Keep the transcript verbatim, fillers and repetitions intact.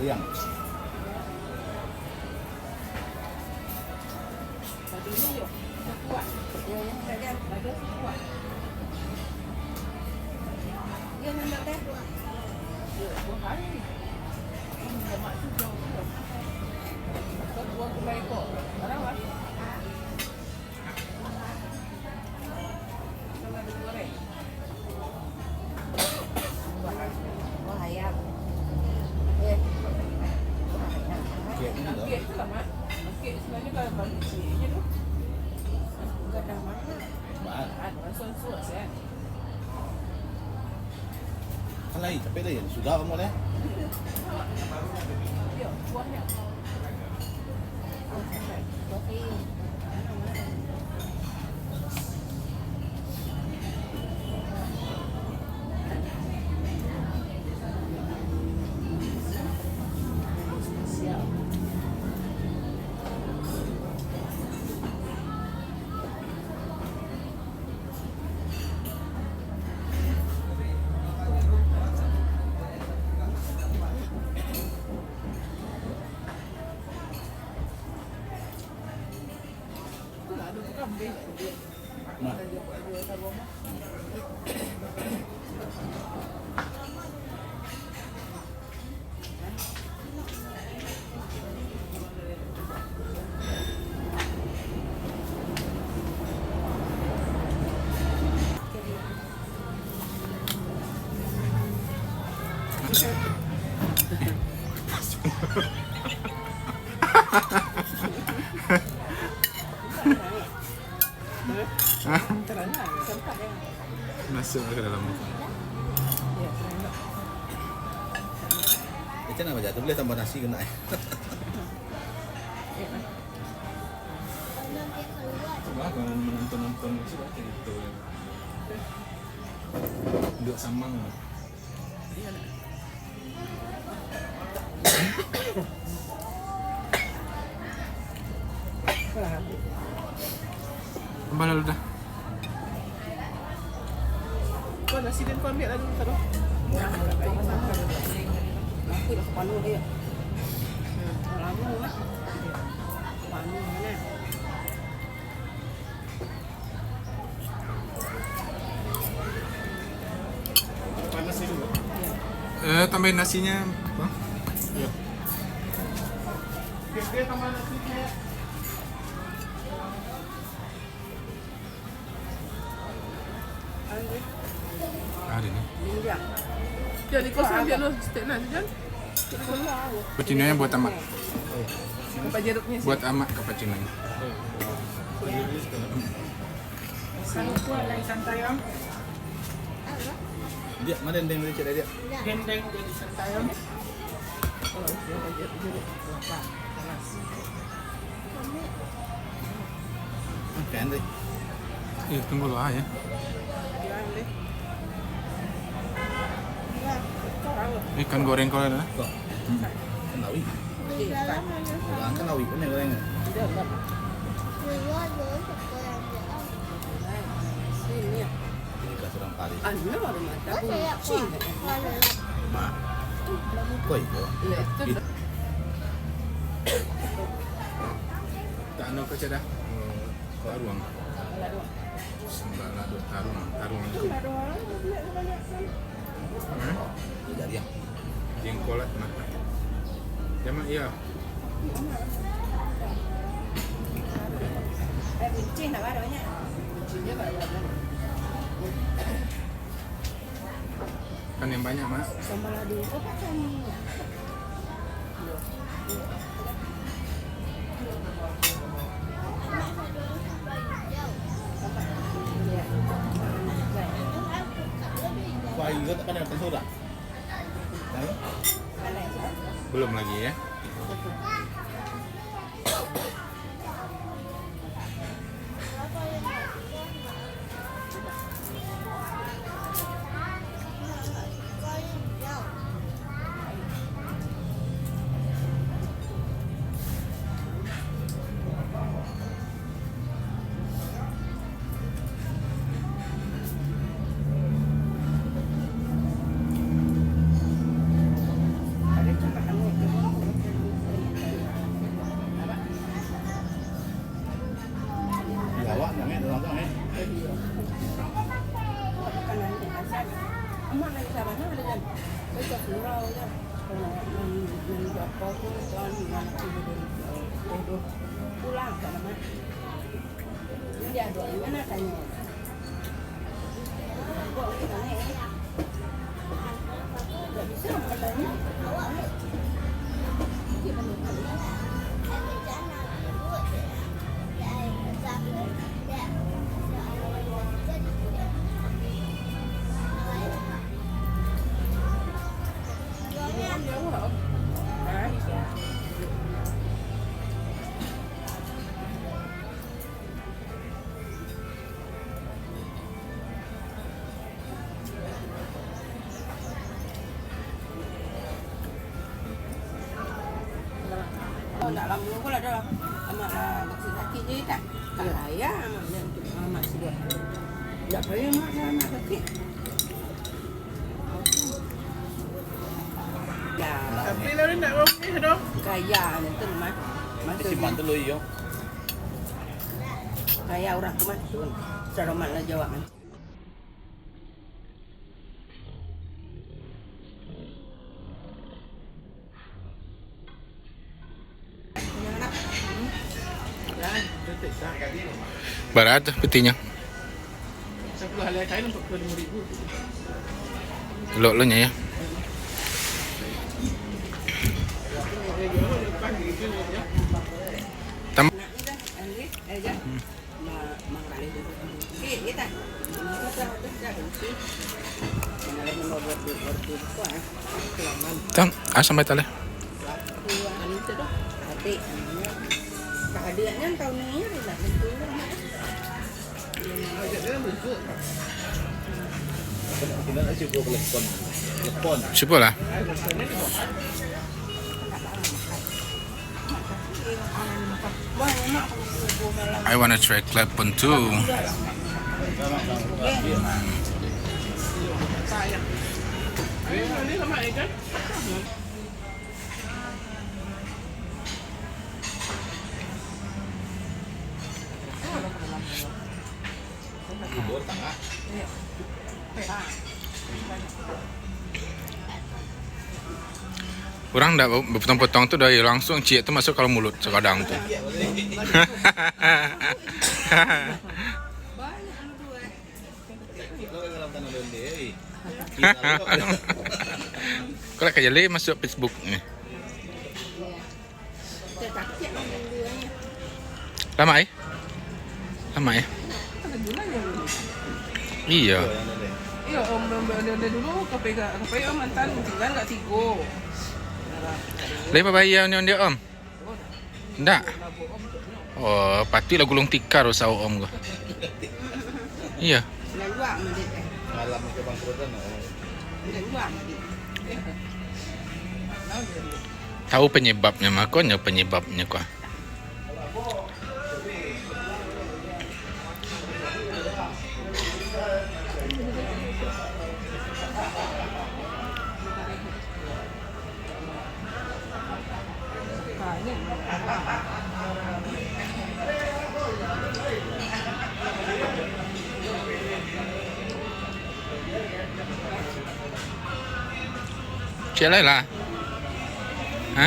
Yang. Angkek tu lah, Mak. Angkek sebenarnya kalau balik sini je tu. Gadang mana? Mak. Ah, langsung suruh saya. Kan lain, capek lain. Sudah kamu deh. Yo, buahnya. Nah. Hah? Masuk ke dalam. Macam mana tu boleh tambah nasi kena, eh? Coba kalau menonton-nonton, coba cerita. Duduk samang. Tambah lalu dah. Kau nasi dan kau ambil lalu, taruh. Aku dah panuh dia. Hmm, lama lah. Panuh mana? Eh, tambahin nasinya, Bang. Iya. Ada ni. Jadi kau ambil lu stek nasi, Jan. Pacinonya buat amak. Apa jeruknya sih? Buat amak ke pacinonya. Kalau kuat dari santai, Bang. Diak, mana dendeng tadi, Cik Diak? Dendeng jadi santai, Bang. Makan deh. Eh, tunggu lah ya. Ikan goreng kau ada? Kok? Ikan lawi. Orang kan lawi pun yang goreng. Ini kasih orang Paris. Anu, ada mata kunci. Mak. Kok itu? Iya, itu. Ih. Tak anu kau cakap dah? Taruang. Sambal lado taruang, taruang itu. Hmm? Jengkol lah, Mak. Ya, Mak, iya. Kan yang banyak, Mak. Sambal lado itu pakai minyak. Wah, iya, tak pandai makan sorak. Hah? Belum lagi, ya. Oh, ndak lamo ko lah dah. Amak lah sakik-sakik je tak. Tak payah amak nak amak sudah. Ndak payah amak lah anak sakik. Ya. Tapi lah ndak ramai dah. Gaya macam tu mah. Macam Simpan tu lo iyo. Gaya orang tu mah. Selamat lah jawab mah. Bara tu petinyo? Elok lo nyo ya. Tam- Tam, ah, sampai tali. Cubo lah. I wanna try klepon too. Urang ndak bapotong-potong tu, dari langsung ciek tu masuk ka dalam mulut sakadang tu. Kalau ka jaleh masuk Facebook ni. Lamak eh? Lamak eh? Iyo. Iyo, om, om, om, om, dulu, kapai, kapai, om, mantan, tinggal kat tigo. Lai babayia onde-onde, om? Ndak? Oh, patuiklah gulung tikar usaho om ko. Iyo. Tahu penyebabnya, makonyo penyebabnya ko. Ciek lai lah. Hah?